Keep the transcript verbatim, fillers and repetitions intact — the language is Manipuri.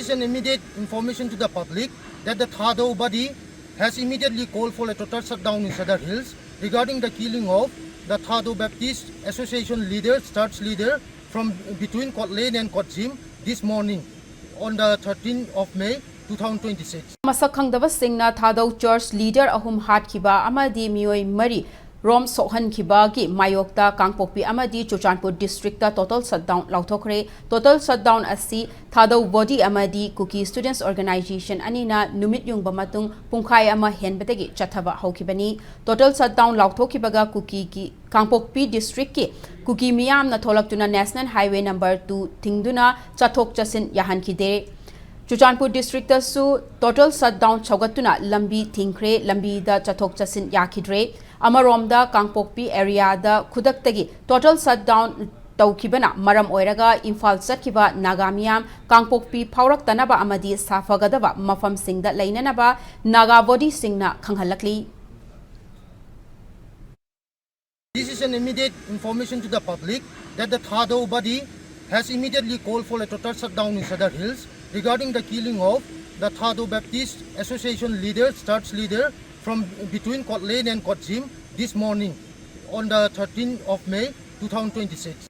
An immediate information to the public that the Thadou body has immediately called for a total shutdown in Sadar Hills regarding the killing of the Thadou Baptist Association leader, church leader from between Court Lane and Court Gym this morning on the thirteenth of May two thousand twenty-six. ꯃꯁꯛ ꯈꯪꯗꯕꯁꯤꯡꯅ ꯊꯥꯗꯧ ꯆꯔꯆ ꯂꯤꯗꯔ ꯑꯍꯨꯝ ꯍꯥꯠꯈꯤꯕ ꯑꯃꯗꯤ ꯃꯤꯑꯣꯏ ꯃꯔꯤ ꯔꯣꯝ ꯁꯣꯛꯍꯟꯈꯤꯕꯒꯤ ꯃꯥꯌꯣꯛꯇ ꯀꯥꯡꯄꯣꯛꯄꯤ ꯑꯃꯗꯤ Churachandpur district total shutdown ꯂꯥꯎꯊꯣꯛꯈ꯭ꯔꯦ꯫ Total shutdown ꯑꯁꯤ ꯊꯥꯗꯧ ꯕꯣꯗꯤ ꯑꯃꯗꯤ ꯀꯨꯀꯤ ꯁ꯭ꯇꯨꯗꯦꯟꯠꯁ ꯑꯣꯔꯒꯅꯥꯏꯖꯦꯁꯟ ꯑꯅꯤꯅ ꯅꯨꯃꯤꯠ ꯌꯨꯡꯕ ꯃꯇꯨꯡ ꯄꯨꯡꯈꯥꯏ ꯑꯃ ꯍꯦꯟꯕꯗꯒꯤ ꯆꯠꯊꯕ ꯍꯧꯈꯤꯕꯅꯤ꯫ ꯇꯣꯇꯜ ꯁꯠꯗꯥꯎꯟ ꯂꯥꯎꯊꯣꯛꯈꯤꯕꯒ ꯀꯨꯀꯤꯒꯤ, ꯀꯥꯡꯄꯣꯛꯄꯤ ꯗꯤꯁꯇ꯭ꯔꯤꯛꯀꯤ ꯀꯨꯀꯤ ꯃꯤꯌꯥꯝꯅ ꯊꯣꯛꯂꯛꯇꯨꯅ ꯅꯦꯁꯅꯦꯜ ꯍꯥꯏꯋꯦ ꯅꯝꯕꯔ ꯇꯨ ꯊꯤꯡꯗꯨꯅ ꯆꯠꯊꯣꯛ ꯆꯠꯁꯤꯟ ꯌꯥꯍꯟꯈꯤꯗꯦ꯫ ꯆꯨꯔꯆꯥꯟꯄꯨꯔ ꯗꯤꯁꯇ꯭ꯔꯤꯛꯇꯁꯨ ꯇꯣꯇꯜ ꯁꯠꯗꯥꯎꯟ ꯁꯧꯒꯠꯇꯨꯅ ꯂꯝꯕꯤ ꯊꯤꯡꯈ꯭ꯔꯦ꯫ ꯂꯝꯕꯤꯗ ꯆꯠꯊꯣꯛ ꯆꯠꯁꯤꯟ ꯌꯥꯈꯤꯗ꯭ꯔꯦ꯫ ꯑꯃꯔꯣꯝꯗ ꯀꯥꯡꯄꯣꯛꯄꯤ ꯑꯦꯔꯤꯌꯥꯗ ꯈꯨꯗꯛꯇꯒꯤ ꯇꯣꯇꯜ ꯁꯠꯗꯥꯎꯟ ꯇꯧꯈꯤꯕꯅ ꯃꯔꯝ ꯑꯣꯏꯔꯒ ꯏꯝꯐꯥꯜ ꯆꯠꯈꯤꯕ ꯅꯥꯒꯥ ꯃꯤꯌꯥꯝ ꯀꯥꯡꯄꯣꯛꯄꯤ ꯐꯥꯎꯔꯛꯇꯅꯕ ꯑꯃꯗꯤ ꯁꯥꯐꯒꯗꯕ ꯃꯐꯝꯁꯤꯡꯗ ꯂꯩꯅꯅꯕ Naga ꯕꯣꯗꯤꯁꯤꯡꯅ ꯈꯪꯍꯜꯂꯛꯂꯤ꯫ This is an immediate information to the public that the Thadou body has immediately called for a total shutdown in Sadar Hills regarding the killing of the Thadou Baptist Association leader, church leader from between Court Lane and Court Gym this morning on the thirteenth of May two thousand twenty-six.